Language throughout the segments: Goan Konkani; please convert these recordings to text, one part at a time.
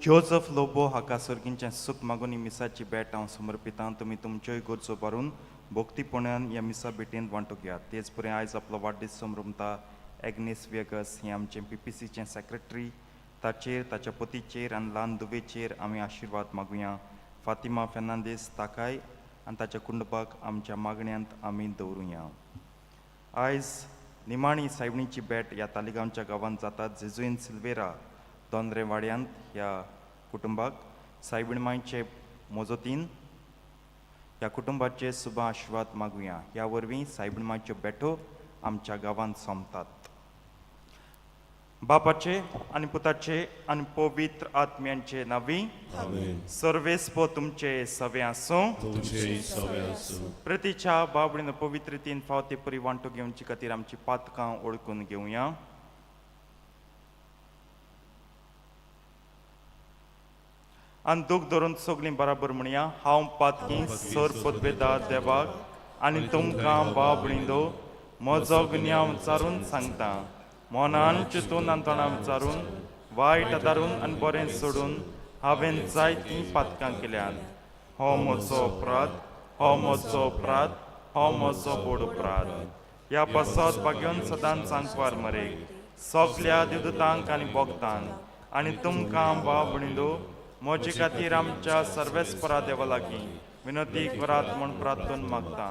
जोजफ लोबो हाका सर्गींचें सूख मागून ही मिसाची भेट हांव समर्पितां. तुमी तुमच्योय गरजो भरून भक्तीपणान ह्या मिसा भेटेंत वांटो घेयात. तेच परी आयज आपलो वाडदीस संभ्रमता एग्नेस वेगस हें आमचें PPCचें सेक्रेटरी, ताचेर, ताच्या पतीचेर आनी ल्हान धुवेचेर आमी आशिर्वाद मागुया. फातिमा फेर्नांदीस ताकाय आनी ताच्या कुटुंबाक आमच्या मागण्यांत आमी दवरुया. आयज निमाणी सायबणीची भेट ह्या तालिगांवच्या गांवांत जाता. जेजुईन सिल्वेरा दोंद्रेवाड्यांत ह्या कुटुंबाक सायबीण मांयचे मजतीन ह्या कुटुंबाचे सुबा आशिर्वाद मागुया. ह्या वरवीं सायबीण मांयच्यो भेटो आमच्या गांवांत सोंपतात. बापाचे आनी पुताचे आनी पवित्र आत्म्यांचे नांवी. आमेन. सर्वेस्पो तुमचे सवे आसूं. तुमचेय सवे आसूं. प्रतीच्या बाबडीन पवित्रतेन फावते ते परी वांटो घेवचे खातीर आमची पातकां ओळखून घेवया. आनी दूख धरून सगळीं बराबर म्हणया, हांव पातकी सर पदवेदार देवाक आनी तुमकां बाबडींदो म्हजो गुन्यांव विचारून सांगता. मनान चिंतून आनी तोंडान विचारून वायट आदारून आनी बरें सोडून हांवें जायतीं पातकां केल्यांत. हो म्हजो अपराध, हो म्हजो अपराध, हो म्हजो बोड अपराध. ह्या पासत भाग्योन सदांच सांगपार मरे सगल्या देवदूतांक आनी भक्तांक आनी तुमकां बाबणींदो म्हजे खातीर आमच्या सर्वेस्परा देवा लागीं विनंती करात म्हूण प्रार्थन मागता.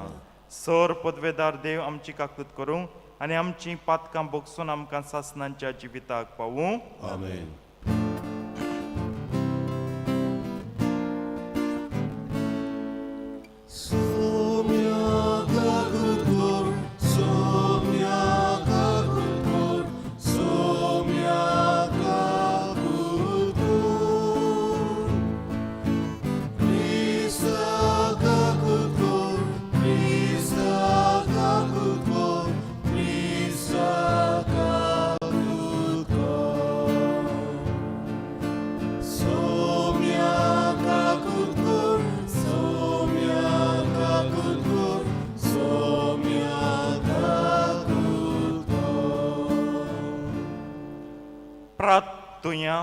सर पदवेदार देव आमची काकूत करूं आनी आमची पातकां बोगसून आमकां सासनांच्या जिविताक पावूं. आमेन. प्रार्थुया.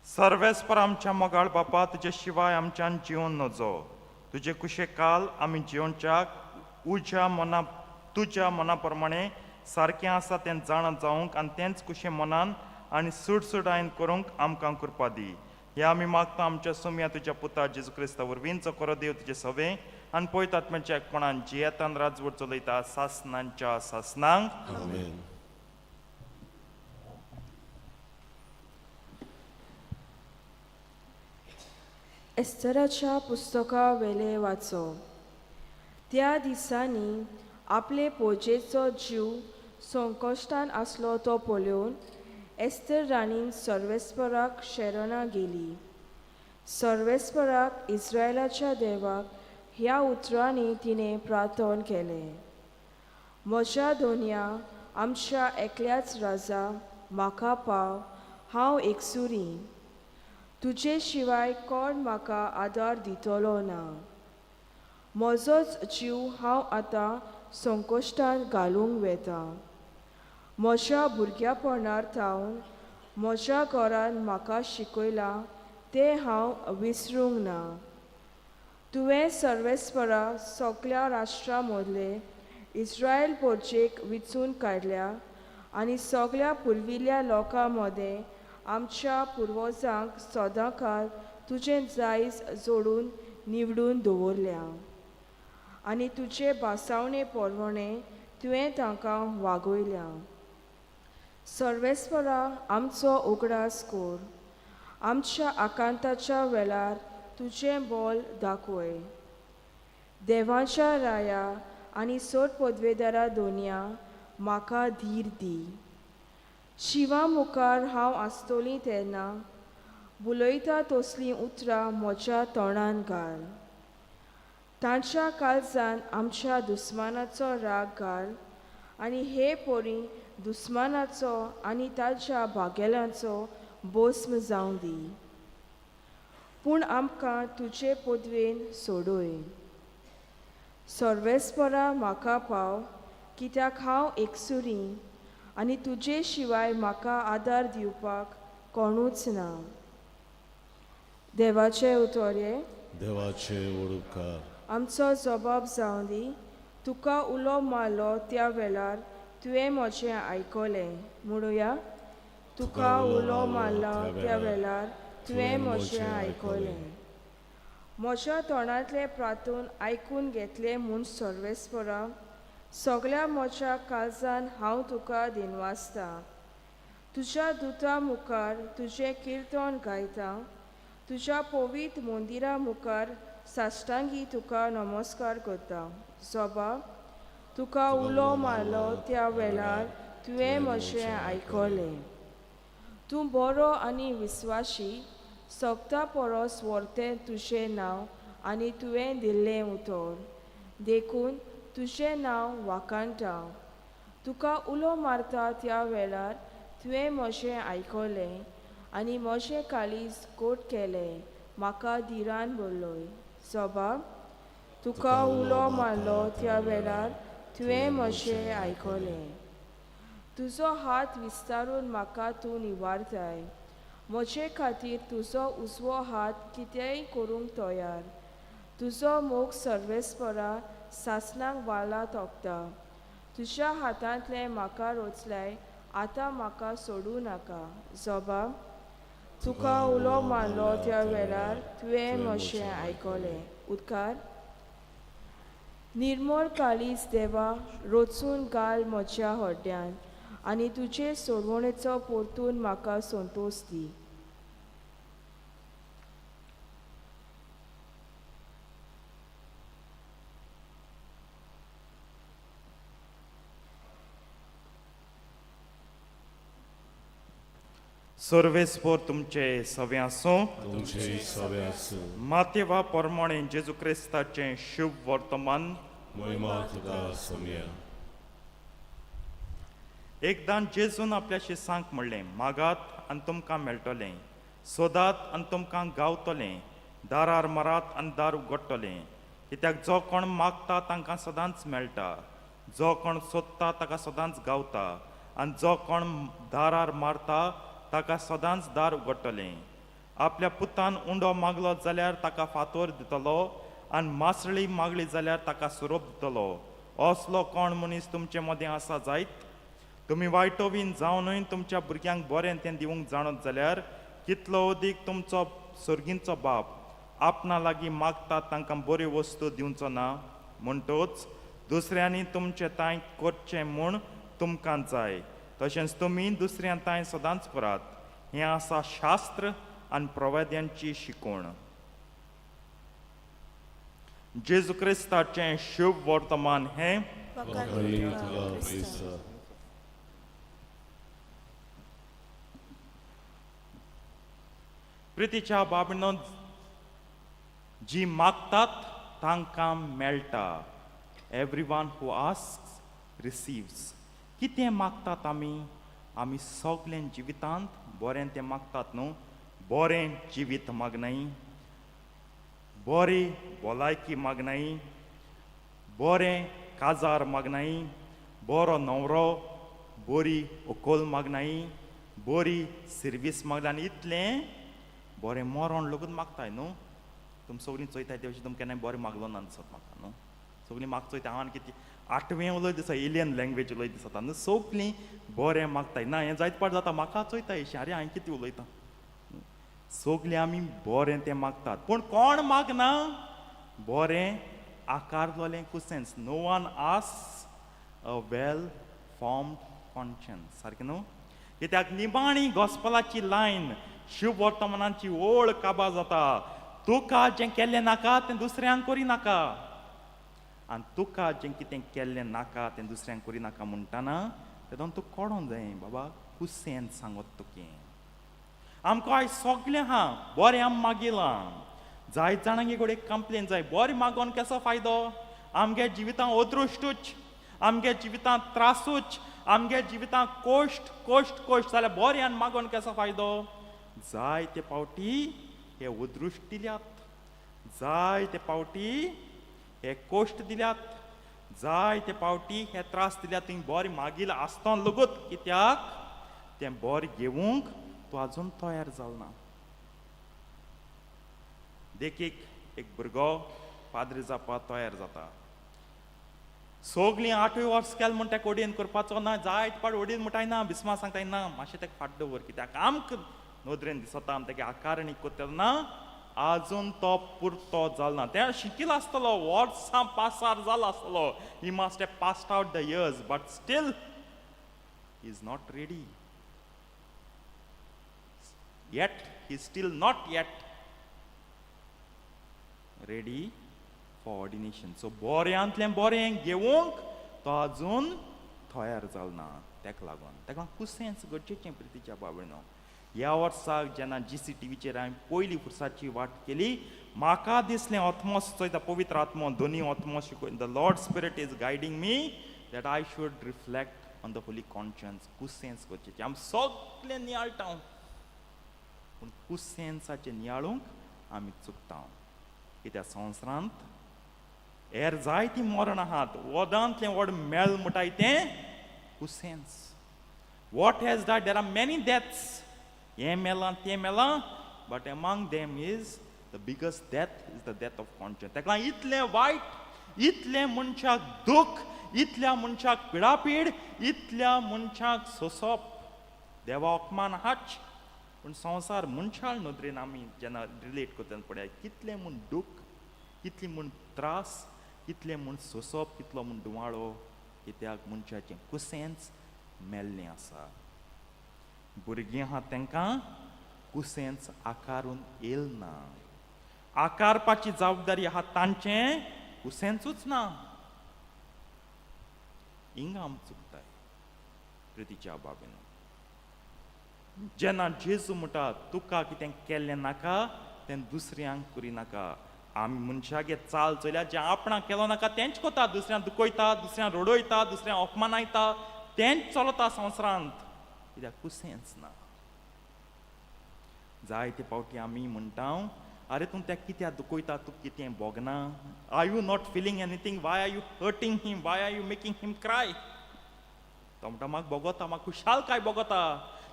सर्वेस्पर आमच्या मोगाळ बापा, तुजे शिवाय आमच्यान जिवन नजो. तुजे कुशे काल आमी जिवनच्याक उज्या मना तुज्या मना प्रमाणे सारकें आसा तें जाणा जावंक आनी तेंच कुशे मनान आनी सुडसुडायन करूंक आमकां कृपा दी. ह्या आमी मागता आमच्या सोम्या तुज्या पुता जेजू क्रिस्ता वरवीं, जो खरो देव तुजे सवे आनी पवित्र आत्म्याच्या एकपणान जियेतान राजवट चलयता सासनांच्या सासनांक. आमेन. एस्तराच्या पुस्तका वेले वाचो. त्या दिसांनी आपले पोजेचो जीव संकश्टान आसलो तो पळोवन एस्तर राणीन सर्वेस्पराक शरणां गेली. सर्वेस्पराक इस्रायलाच्या देवाक ह्या उतरांनी तिणें प्रार्थन केलें. म्हज्या दोनया आमच्या एकल्याच राजा म्हाका पाव, हांव एकसुरी, तुजे शिवाय कोण म्हाका आदार दितलो ना. म्हजोच जीव हांव आतां संकश्टान घालूंक वेता. म्हज्या भुरग्यापणार थावन म्हज्या घरान म्हाका शिकयलां तें हांव विसरूंक ना. तुवें सर्वेस्परा सगल्या राष्ट्रां मदले इस्रायल पोरचेक विचून काडल्या आनी सगल्या पुर्विल्ल्या लोकां मदें आमच्या पुर्वजांक सदांकाळ तुजें जायज जोडून निवडून दवरल्या आनी तुजे भासावणे परवणे तुवें तांकां वागयल्या. सर्वेस्परा आमचो उगडास कर, आमच्या आकांताच्या वेळार तुजें बोल दाखय. देवाच्या राया आनी सोड पदवेदारा दोनया म्हाका धीर दी. शिवा मुखार हांव आसतली तेन्ना उलयता तसलीं उतरां म्हज्या तोंडान घाल. तांच्या काळजान आमच्या दुस्मानाचो राग घाल आनी हे परी दुस्मानाचो आनी ताच्या भागेल्यांचो भस्म जावं दी. पूण आमकां तुजे पदवेन सोडय. सर्वेस्परा म्हाका पाव, कित्याक हांव एकसुरी आनी तुजे शिवाय म्हाका आदार दिवपाक कोणूच ना. देवाचे उतोरे देवाचे वडुपकार. आमचो जबाब जावं दी. तुका उलो मारलो त्या वेळार तुवें म्हजें आयकलें. म्हणुया, तुका उलो मारलो त्या वेळार तुवें म्हजें आयकलें. म्हज्या तोंडांतलें प्रार्थून आयकून घेतलें म्हूण सर्वेस्परा, सगळ्या म्हज्या काळजान हांव तुका दिनवासतां. तुज्या दुता मुखार तुजें किर्तन गायता. तुज्या पवित्र मंदिरा मुखार साश्टांगी तुका नमस्कार करता. सोबा, तुका उलो मारलो त्या वेळार तुवें म्हजें आयकलें. तूं बरो आनी विस्वाशी, सोगता परस व्हरतें तुजें नांव आनी तुवें दिल्लें उतर, देखून तुजें नांव वाखाणटा. तुका उलो मारता त्या वेळार तुवें म्हजें आयकलें आनी म्हजें काळीज गोट केलें, म्हाका धिरान भरलोय. सोबा, तुका उलो मारलो त्या वेळार तुवें म्हजें आयकलें. तुजो हात विस्तारून म्हाका तूं निवारताय. म्हजे खातीर तुजो उजवो हात कितेंय करूंक तयार. तुजो मोग सर्वेस्परा सासणाक बाला तोपता. तुज्या हातांतलें म्हाका रोचल्याय, आतां म्हाका सोडूं नाका. जोबा, तुका उलो मारलो त्या वेळार तुवें म्हजें आयकलें. उदकार निर्मळ काळीज देवा, रोचून घाल म्हज्या हड्ड्यान आनी तुजे सोडवणेचो परतून म्हाका संतोश दी. सर्वेस्पोर तुमचे सवे आसूं. तुमचे सवे आसूं. मातेवा परमाणे जेजू क्रिस्ताचें शुभ वर्तमान. महिमा तुका सोमया. एकदां जेजून आपल्या शिसांक म्हणलें, मागात आनी तुमकां मेळटलें, सोदात आनी तुमकां गावतलें, दारार मारात आनी दार उगडटलें. कित्याक जो कोण मागता तांकां सदांच मेळटा, जो कोण सोदता ताका सदांच गावता, आनी जो कोण दारार मारता ताका सदांच दार उगडटलें. आपल्या पुतान उंडो मागलो जाल्यार ताका फातोर दितलो आनी मासळी मागली जाल्यार ताका सुरोप दितलो. असलो कोण मनीस तुमचे मदें आसा जायत? तुमी वायटोवीन जावनूय तुमच्या भुरग्यांक बरें तें दिवंक जाणत जाल्यार कितलो अदीक तुमचो सर्गींचो बाप आपणा लागीं मागता तांकां बऱ्यो वस्तू दिवचो ना? म्हणटच दुसऱ्यांनी तुमचे तांय करचें म्हूण तुमकां जाय, तशेंच तुमी दुसऱ्यां तांय सदांच करात. हें आसा शास्त्र आनी प्रवाद्यांची शिकवण. जेजू क्रिस्ताचें शुभ वर्तमान हें. प्रितीच्या बाबीनो, जी मागतात तांकां मेळटा. Every one who asks receives. कितें मागतात आमी? आमी सगळें जिवितांत बरें तें मागतात न्हू. बरें जिवीत मागनाय, बरी भलायकी मागनाय, बरें काजार मागनाय, बरो न्हवरो, बरी व्हंकल मागनाय, बरी सिर्वीस मागना, आनी इतलें बरें मरण लोकूच मागताय न्हू. तुमी सगळीं चोयताय ते भशेन तुमकां केन्नाय बरें मागलो ना दिसत म्हाका न्हू. सगळीं म्हाका चोयता हांव आनी कितें आठवें उलयत दिसता, एलियन लँग्वेज उलयत दिसता न्हू. सगळीं बरें मागताय ना, हें जायत पाट जाता म्हाका चोयता अशें, आरे हांवें कितें उलयता. सगळीं आमी बरें तें मागतात, पूण कोण मागना बरें आकारलोलें कुसेन्स. No one asks a well formed conscience. सारकें न्हू? कित्याक निमाणी गॉस्पलाची लायन, शुभ वर्तमानाची ओळ काबार जाता. तुका जें केल्लें नाका तें दुसऱ्यांक करी नाका, आनी तुका जें कितें केल्लें नाका तें दुसऱ्यांक करी नाका म्हणटाना तेदोन तूं कोडोन जाय बाबा कुसेन सांगत तुकें. आमकां आयज सगळें आहा, बरें आम मागिलां. जायत जाणांक एक कंप्लेन जाय, बरें मागोन कसो फायदो? आमगे जिवितांत अदृश्टूच, आमगे जिवितांत त्रासूच, आमगे जिवितांत कोश्ट कोश्ट कोश्ट जाल्यार बरें आनी मागोन कसो फायदो? जायते पावटी हे उदृश्ट दिल्यात, जायते पावटी हे कोश्ट दिल्यात, जायते पावटी हे त्रास दिल्यात. तुवें बरें मागील आसतना लगूत कित्याक तें बरें घेवंक तूं आजून तयार जाल ना. देखीक एक भुरगो पाद्री जावपाक तयार जाता, सगलीं 8 वर्स केलें म्हूण ताका ओडीन करपाचो ना, जायते पाट ओडीन म्हणटाय ना, बिस्मा सांगताय ना, मातशें ताका फाट दवर कित्याक आमकां नदरेन दिसता आमी ताका आकारणी करता तेन्ना आजून तो पुरतो जालो ना. तें शिकील आसतलो, वर्सां पासार जालो आसतलो, he must have passed out the years but still he is not ready yet, he still not yet ready for ordination. So बऱ्यांतलें बरें घेवंक तो आजून तयार जालो ना. तेका लागून तेका कुसेंस गरजेचें. प्रितीच्या बाबडनो, ह्या वर्साक जेन्ना GCTVचेर हांवें पयली खुर्साची वाट केली, म्हाका दिसलें आत्मो चोयता, पवित्र आत्मो दोनी आत्मो शिकय, the Lord spirit is guiding me that I should reflect on the holy conscience. कुसेंस गरजेचें. आमी सगलें नियाळटा पूण कुसेंसाचें नियाळूंक आमी चुकता. कित्याक संवसारांत हेर जायतीं मरण आहात, वदांतलें व्हड मेल म्हणटाय तें कुसेंस. What has died, there are many deaths, हें मेलां तें मेलां, but among them is the biggest death is the death of conscience. ताका लागून इतलें वायट, इतलें मनशाक दूख, इतल्या मनशाक पिडापीड, इतल्या मनशाक सोंसप, देवा अपमान आहाच, पूण संवसार मनशाळ नदरेन आमी जेन्ना रिलेट करता पळय, कितलें म्हूण दूख, कितली म्हूण त्रास, कितलें म्हूण सोंसप, कितलो म्हूण दुवाळो, कित्याक मनशाचें कुसेंस मेल्लें आसा. भुरगीं आहा तांकां कुसेंस आकारून येयल ना, आकारपाची जबाबदारी आहा तांचें कुसेंसूच ना. हिंगा आम चुकताय. प्रितीच्या बाबीन, जेन्ना जेजू म्हणटा तुका कितें केल्लें नाका तें दुसऱ्यांक करिनाका, आमी मनशागे चाल चोयल्या, जें आपणाक केलो नाका तेंच कोता, दुसऱ्यांक दुखयता, दुसऱ्यांक रडयता, दुसऱ्यांक अपमानायता, तेंच चलता संवसारांत, कित्याक कुसेंस ना. जायते पावटी आमी म्हणटा, आरे तूं त्या कित्याक दुखयता, तूं कितें भोगना, are you not feeling anything, why are you hurting him, why are you making him cry. तो म्हणटा म्हाका भोगता, म्हाका खुशालकाय भोगता.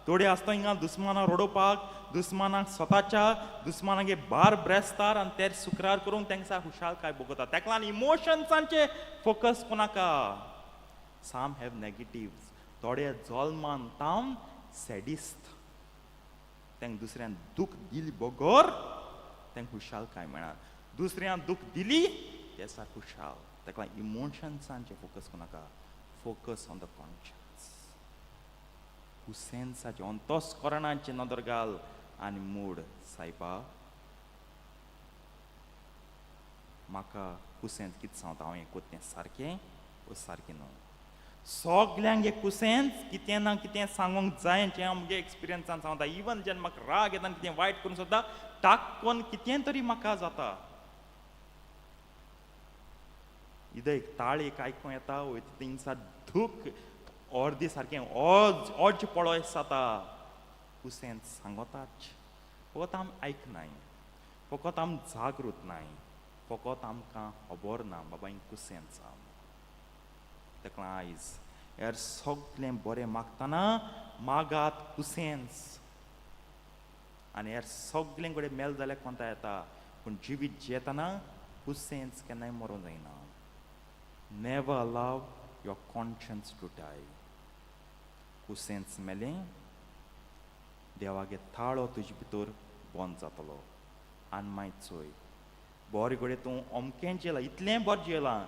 थोडे आसता हिंगा दुस्मानाक रडोवपाक, दुस्मानाक स्वताच्या दुस्मानागे बार ब्रेस्तार आनी तेर सुक्रार करूंक तांकां खुशालकाय भोगता. ताका लागून इमोशन्सांचे फोकस कोनाका. सम have negatives, थोडे जल्मान तावन सॅडिस्त, तांकां दुसऱ्यान दूख दिली बगर तांकां खुशालकाय मेळना, दुसऱ्यान दूख दिली ते सारकें खुशाल. ताका लागून इमोशन्सांचे फोकस कोनाका, फोकस ऑन the conscience, कुसेंसाचें अंतस्करणाचें नदर घाल आनी मूड, सायबा म्हाका कुसेंस कितें सांगता, हांव हें कोत्ता तें सारकें ओ सारकें न्हू. सगल्यांक हे कुसेंस कितें ना कितें सांगूंक जाय, जें हांव म्हगे एक्सपिरियन्सान सांगता. इवन जेन्ना म्हाका राग येता आनी कितें वायट करूंक सोदता, टाक्कोन कितें तरी म्हाका जाता. इदं एक ताळी एक आयकूंक येता, वयता थिंगसा धूक अर्दी सारकें ऑज ऑज पळय जाता. कुसेंस सांगताच, फकत आम आयकनाय, फकत आम जागृत नाय, फकत आमकां खबर ना बाबा हिंग कुसेंस आहा. ताका लागून आयज हेर सगलें बरें मागतना मागात कुसेंस, आनी हेर सगलें कडेन मेल जाल्यार कोंता येता, पूण जिवीत जियेतना कुसेंस केन्नाय मरोंक जायना. Never allow your conscience to die. कुसेंस मेलें देवागे थाळो तुजे भितर बंद जातलो. आनी मागीर चोय बरें घडये तूं अमकें जेलां, इतलें बरें जेलां,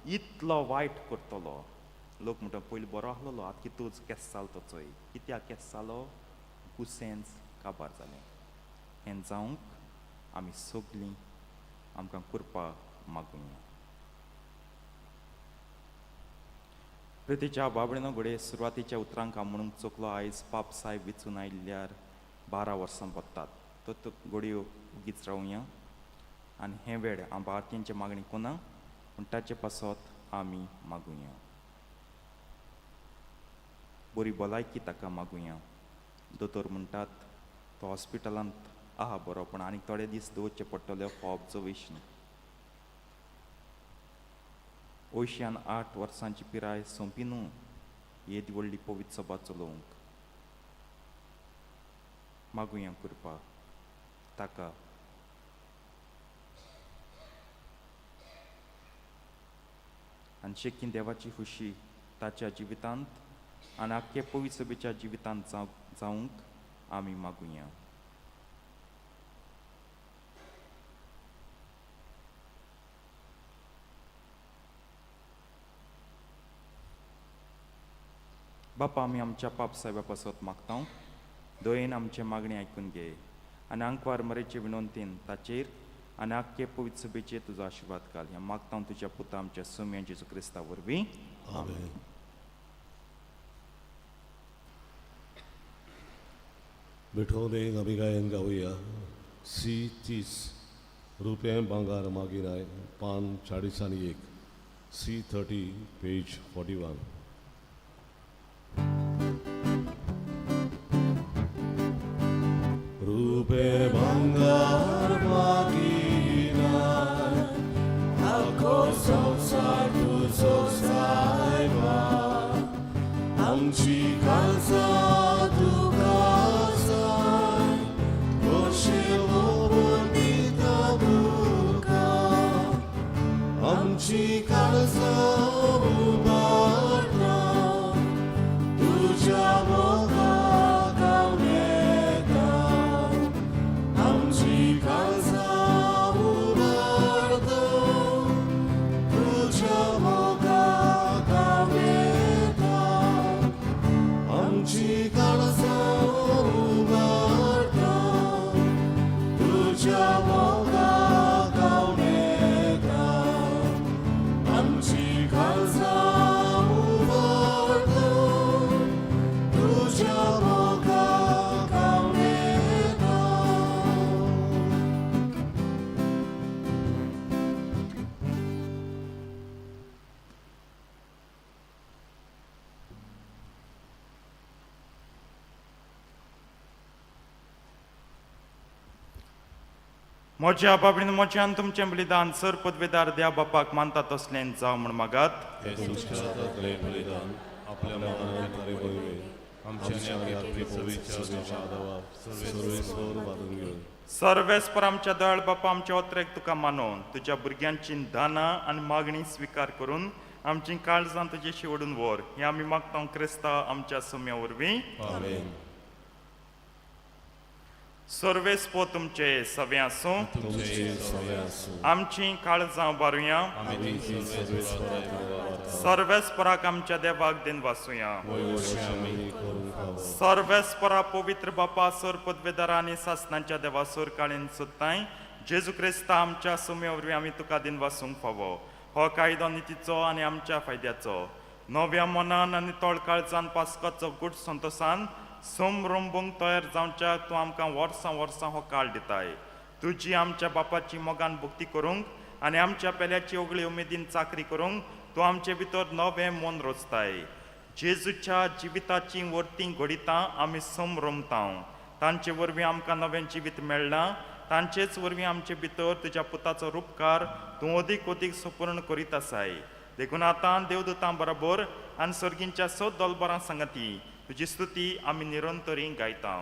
इतलो वायट करतलो. लोक म्हणटा पयलीं बरो आसलेलो, आतां कितूच केस जालो तो चोय, कित्याक केस जालो, कुसेंस काबार जालें. हें जावंक आमी सगलीं आमकां कृपा मागुया. प्रितीच्या बाबडेनो घडये सुरवातीच्या उतरांक हांव म्हणूंक चुकलो. आयज पाप सायब विचून आयिल्ल्यार 12 वर्सां पडटात, तो घडयो उगीच रावया आनी हें वेळ हांव भारतीयांची मागणी कोना, पूण ताचे पासत आमी मागुया. बरी भलायकी ताका मागुया. दोतोर म्हणटात तो हॉस्पिटलांत आहा बरो, पूण आनीक थोडे दीस दवरचे पडटले हो ऑब्जर्वेशन. अंयशीं 8 वर्सांची पिराय सोंपी न्हू येदी व्हडली पवित्र सभा चलोवंक. मागुया कृपा ताका. आनी शेकीन देवाची खुशी ताच्या जिवितांत आनी आख्खे पवित्र सभेच्या जिवितांत जावंक आमी मागुया. बापा, आमी आमच्या पाप साहेबा पासत मागता, दयेन आमचे मागणी आयकून घे आनी आंकवार मरेचे विनंतीन ताचेर आनी आख्खे पवित्र सभेचेर तुजो आशिर्वाद घाल. ह्या मागता तुज्या पुता आमच्या सोम्या जेजू क्रिस्ता वरवीं. आमेन. बिठोने आमी गायन गावया सी 30 रुपये भांगार मागीर पान 41, सी 30 पेज 41. रुपे भांगार मागीर आखो संवसार तुजो सायबा, आमची काळजां तुका जाय, कशें उलोवन दिता तुका, आमची काळजां उबारता तुज्या मोगाक हांव येता, आमची काळजां उबारता तुज्या मोगाक हांव येता, आमची काळजां उबारता तुज्या मोगाक हांव येता, आमची काळजां उबारता तुज्या मोगाक हांव येता. म्हज्या बाबडीन म्हज्यान तुमचें बलिदान सर पदवेदार द्या बापाक मानता तसलें जावं म्हूण मागात. हें तुमच्या हातांतलें बलिदान आपल्या मनान आनी वरवीं आमच्या आनी आपल्या पवित्र सभेच्या देवाक सर्वेस्पर बांदून घेवन सर्वेस्पर आमच्या दयाळ बापा, आमच्या ओत्रेक तुका मानून तुज्या भुरग्यांची दानां आनी मागणी स्विकार करून आमची काळजां तुजेशी ओडून व्हर. हें आमी मागता क्रिस्ता आमच्या सोम्या वरवीं. आमेन. सर्वेस्पर तुमचे सवे आसूं. तुमचे सवे आसूं. आमची काळजां बारुया. आमी ती सर्वेस्पराक वाता. सर्वेस्पराक आमच्या देवाक दिन वासुया. वयवशी आमी करूंक फावो. सर्वेस्परा पवित्र बापा, सर पदवेदारा आनी सासनाच्या देवा सोर काळीन सोदताय जेजू क्रिस्ता आमच्या सुम्या वरवीं आमी तुका दिन वासूंक फावो. हो कायदो नितीचो आनी आमच्या फायद्याचो. नव्या मनान आनी तोळ काळजान पास्काचो गूट संतोसान सोम रोंबूंक तयार जावच्या तूं आमकां वर्सां वर्सां हो काळ दिताय. तुजी आमच्या बापाची मोगान भक्ती करूंक आनी आमच्या पेल्याची ओगळी उमेदीन चाकरी करूंक तूं आमचे भितर नवें मन रोचताय. जेजूच्या जिविताची वर्तीं घडितां आमी सम रोमता. तांचे वरवीं आमकां नवें जिवीत मेळ्ळां. तांचेच वरवीं आमचे भितर तुज्या पुताचो रुपकार तूं अदीक अदीक सुपूर्ण करीत आसाय. देखून आतां देवदूतां बरोबर आनी सर्गींच्या सद दोलबरां सांगाती तुजी स्तुती आमी निरंतरी गायता.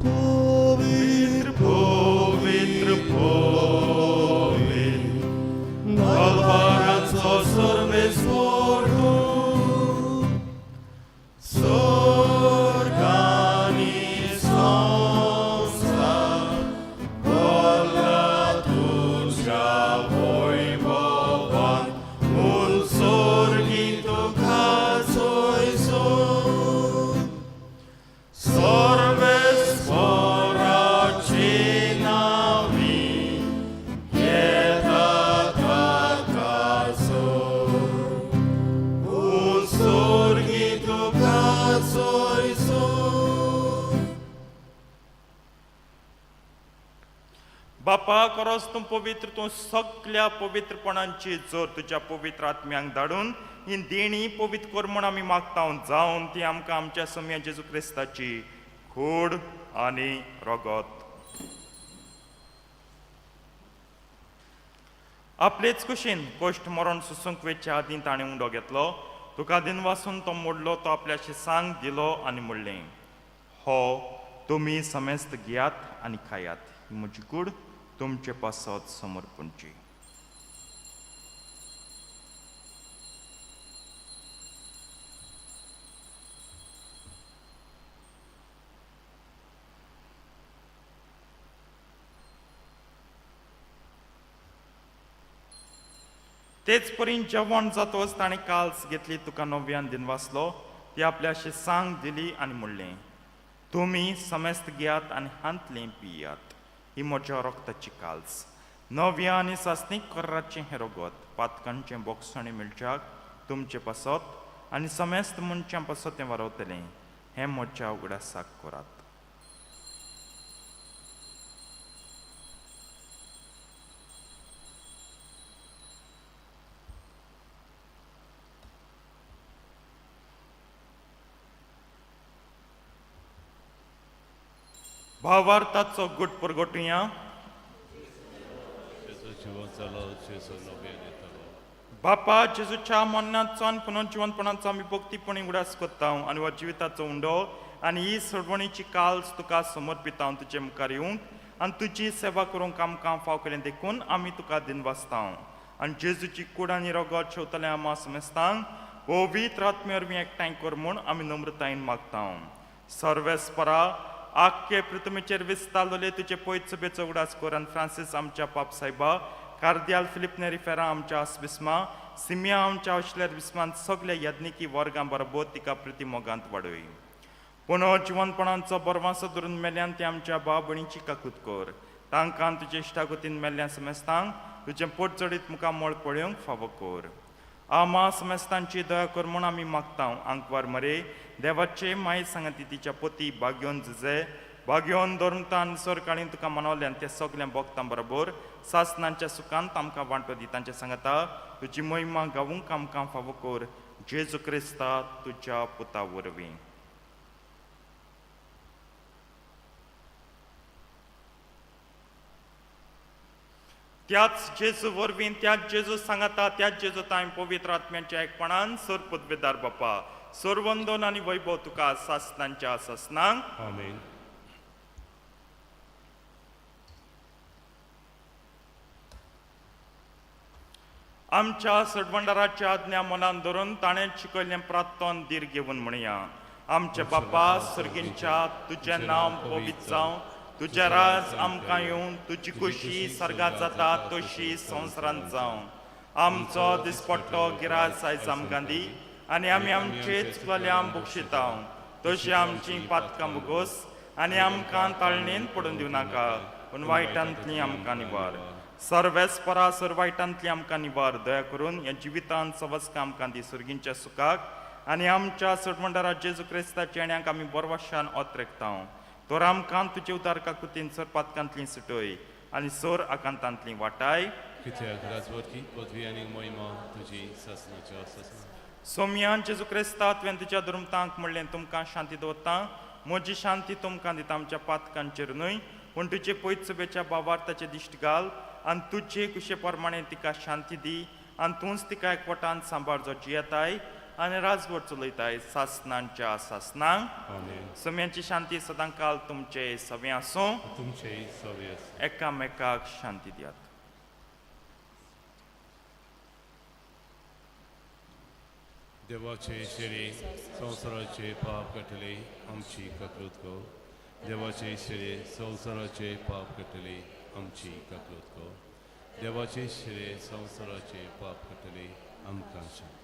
पवित्र पवित्र पवित्र दलबाराचो सर्वेस्पर तूं, स्वर्ग आनी संवसार भरला तुज्या वैभवान, म्हूण सर्गी तुका जयजय. बापा खरोच तूं पवित्र, तूं सगल्या पवित्रपणांची जोर तुज्या पवित्र आत्म्यांक धाडून ही देणी पवित्र कर म्हूण आमी मागता जावन ती आमकां आमच्या सोम्या जेजू क्रिस्ताची कूड आनी रगत. आपलेच कुशीन कश्ट मरण सुसूंक वेच्या आदीं ताणें उंडो घेतलो, तुका दिनवासून तो मोडलो, तो आपल्याशी सांग दिलो आनी म्हणलें, हो तुमी समेस्त घेयात आनी खायात, ही म्हजी कूड तुमचे पासत समर्पणची. तेच परीन जेवण जातोच ताणें काल्स घेतली, तुका नव्यान दिनवासलो, ती आपल्याशी सांग दिली आनी म्हणलें, तुमी समेस्त घेयात आनी हांतलें पियात, ही म्हज्या रक्ताची काल्स, नव्या आनी सासणीक कराचें हें रगत, पातकांचें बोगसणें मेळच्याक तुमचे पासत आनी समेस्त मनशां पासत तें वारवतलें, हें म्हज्या उगडासाक करात. भावार्थाचो गुट परगटुया. बापा जेजूच्या मरणाचो आनी पुनर्जिवनपणाचो आमी भक्तीपणी उगडास करता आनी हो जिविताचो उंडो आनी ही सोडवणीची काल्स तुका समर्पिता तुजे मुखार येवंक आनी तुजी सेवा करूंक आमकां फाव केलें देखून आमी तुका दिनवासता आनी जेजूची कूड आनी रगत शेवतले आमा समेस्तांक पवित्र आत्मे वरवीं एकठांय कर म्हूण आमी नम्रतायेन मागता. सर्वेस्परा आख्खे पृथ्वीचेर विस्तारलेले तुजे पयत सभेचो उगडास कर आनी फ्रांसीस आमच्या पाप सायबा, कार्दियाल फिलिप नेरी फेरा आमच्या आसबिस्मा, सिमिया आमच्या अश्लेर बिस्मान सगल्या याज्ञिकी वर्गां बरोबर तिका प्रिती मोगांत वाडय. पूण जिवनपणांचो बरवासो धरून मेल्यान ते आमच्या भाव भयणीची काकूत कर, तांकां तुजे इश्टागतीन मेल्ल्या समेस्तांक तुजें पोट चडीत मुखार मळ पळोवंक फावो कर. आमा समेस्तांची दया कर म्हूण आमी मागता. आंकवार मरे देवाचे माय सांगाती तिच्या पती बागयोन जुजे बागयोन धर्मतान सरकाळीन तुका मनवल्यान ते सगळ्या भोगतां बरोबर सासनांच्या सुखांत आमकां वांटो दी. तांच्या सांगाता तुजी महिमा गावूंक आमकां फावो कर, जेजू क्रिस्ता तुज्या पुता वरवीं. त्याच जेजू वरवीं, त्याच जेजू सांगाता, त्याच जेजू तांय पवित्र आत्म्याच्या एकपणान सर पदवेदार बापा सर्वंदन आनी वैभव तुका सासनांच्या सासनांक. आमेन. आमच्या सडवंडाराच्या आज्ञा मनान धरून ताणें शिकयल्लें प्रार्थन धीर घेवन म्हणया. आमचे बापा सर्गींच्या, तुजें नांव पवित्र जावं, तुजें राज आमकां येवन, तुजी खुशी सर्गात जाता तशी संवसारांत जावं. आमचो दिसपट्टो गिरास आयज आमकां दी आनी आमी आमचे चुकलेल्या बक्षिता तशी आमची पातकां बोगोस आनी आमकां ताळणेन पडून दिवं नाका, पूण वायटांतली आमकां निवार. सर्वेस्परा सर वायटांतली आमकां निवार. दया करून ह्या जिवितांत सवस्कां आमकां दी सर्गींच्या सुखाक आनी आमच्या सटमंडारा जेजू क्रिस्ताच्या येण्याक आमी बरवाशान ओतरेकता. तर आमकां तुजे उदार काकुतीन सर पातकांतली सुटय आनी सर आकांतांतली वाटाय. कित्याक राजवटी पदवी आनी महिमा तुजी सासनाच्या सासना. सोमयान जेजू क्रिस्ता तुवें तुज्या दुर्मतांक म्हणलें, तुमकां शांती दवरता, म्हजी शांती तुमकां दिता, आमच्या पातकांचेर न्हय पूण तुजे पयत सभेच्या बावार्थाचे दिश्ट घाल आनी तुजे कुशे प्रमाणे तिका शांती दी आनी तूंच तिका एकवटान सांबाळ जो जियेताय आनी राजवट चलयताय सासनांच्या सासनांक. सम्यांची शांती सदां काल तुमचे सवे आसूं, तुमचे सवे आसूं. एकामेकाक शांती दियात. देवाचे शेरे संवसाराचे पाप काडटले आमची काकूत कर. देवाचे शेरे संवसाराचे पाप काडटले आमची काकूत कर. देवाचे शेरे संवसाराचे पाप काडटले आमकां शांती.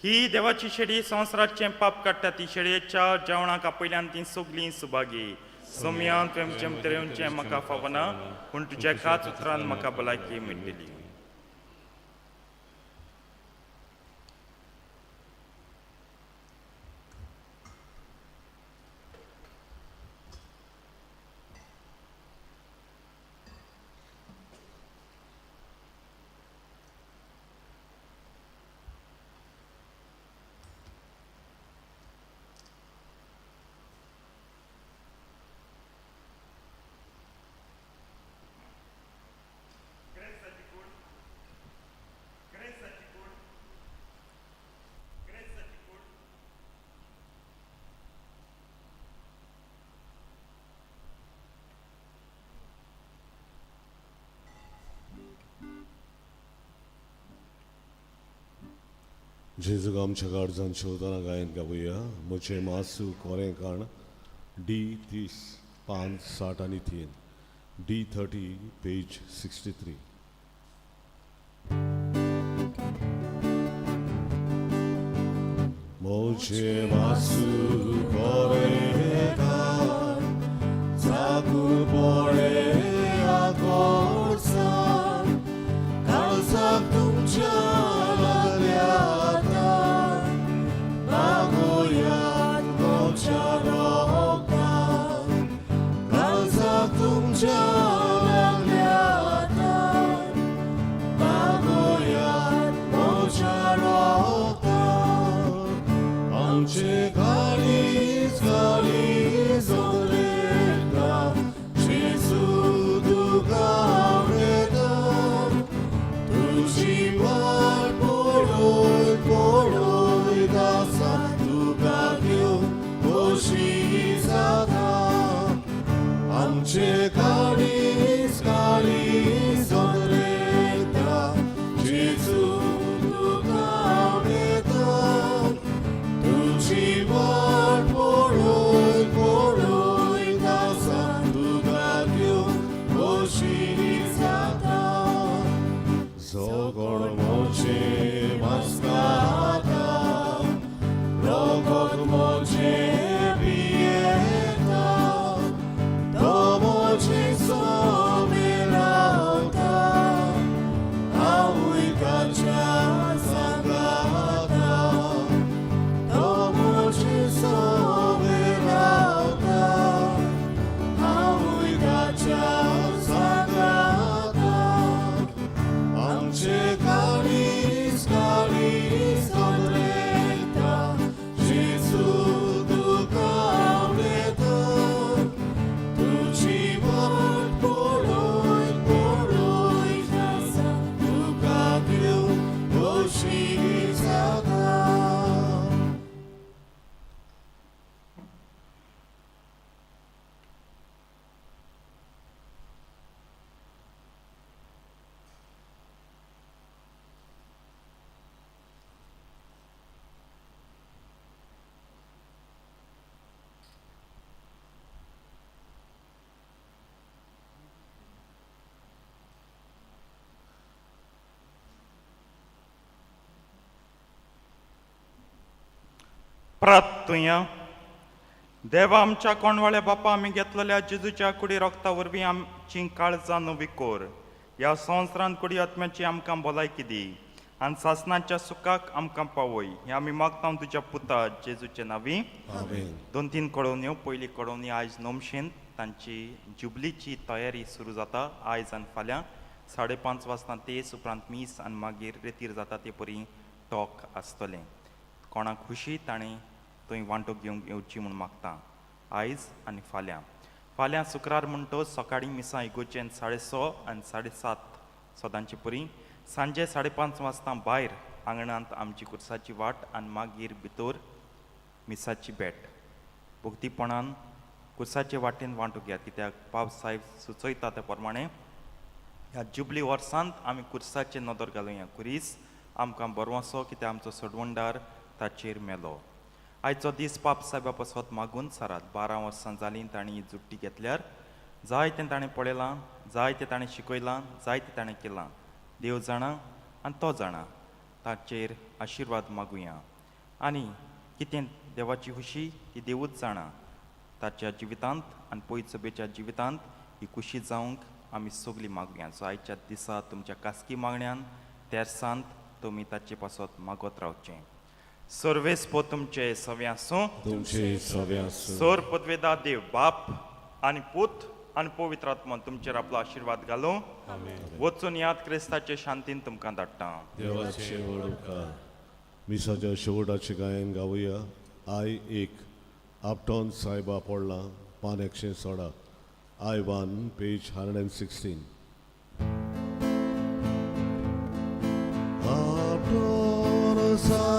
ही देवाची शेडी संवसाराचें पाप काडटा ती शेडयेच्या जेवणाक आपयल्यान ती सगलीं सुभागी. सोमयान तुवें जेमतेरेवचें म्हाका फावना, पूण तुज्या एकाच उतरान म्हाका भलायकी मेळटली. जेजूक आमच्या गार्जान शेवतना गायन गावया. म्हजें मासू कोरें काण डी 30 5 63, डी 30 पेज 63. म्हजें मासू कोरें काण चाकून पडे आकोडसान काळजाक तुमच्या लागल्या प्रार्थुया. देवा आमच्या कोणवाळ्या बापा, आमी घेतलेल्या जेजूच्या कुडी रोगता वरवीं आमची काळजां नवी कोर. ह्या संवसारांत कुडी आत्म्याची आमकां भलायकी दी आनी सासणाच्या सुखाक आमकां पावय. हें आमी मागता तुज्या पुता जेजूचे नांवी. 2-3 कळोवण्यो. पयली कळोवणी, आयज नोमशेंत तांची जुबलीची तयारी सुरू जाता. आयज आनी फाल्यां 5:30 वाजता तेस, उपरांत मीस आनी मागीर रेतीर जाता ते परी टॉक आसतलें. कोणाक खुशी ताणें थंय वांटो घेवंक येवची म्हूण मागता. आयज आनी फाल्यां. फाल्यां शुक्रार म्हणटच सकाळीं मिसां इगोर्जेन 6:30 आनी 7:30 सदांचे परी. सांजे 5:30 वाजता भायर आंगणांत आमची कुर्साची वाट आनी मागीर भितर मिसाची भेट. भक्तीपणान कुर्साचे वाटेन वांटो घेयात, कित्याक पाप साहेब सुचयता त्या प्रमाणे ह्या जुबली वर्सांत आमी कुर्साचेर नदर घालुया. कुरीस आमकां बरो कित्याक आमचो सोडवणदार ताचेर मेलो. आयचो दीस पाप साहेबा पासत मागून सारात. 12 वर्सां जालीं तांणी जुट्टी घेतल्यार. जायतें ताणें पळयलां, जायतें ताणें शिकयलां, जायतें ताणें केलां. देव जाणा आनी तो जाणा. ताचेर आशिर्वाद मागुया. आनी कितें देवाची खुशी ती देवूच जाणा. ताच्या जिवितांत आनी पयत सभेच्या जिवितांत ही खुशी जावंक आमी सगळीं मागुया. सो आयच्या दिसा तुमच्या खासगी मागण्यान तेर्सांत तुमी ताचे पासत मागत रावचें. सर्वेस्पो तुमचे सवे आसूं. तुमचे सवे आसूं. सोर पदवेदा देव बाप आनी पूत आनी पवित्र आत्मा तुमचेर आपलो आशिर्वाद घालूं. वचून याद क्रिस्ताचे शांतीन तुमकां धाडटा. देवाचे व्हड उपकार. मिसाच्या शेवटाचें गायन गावया. I एक आपटॉन सायबा पडला, पान 116, I 1, page 116. आपटोन.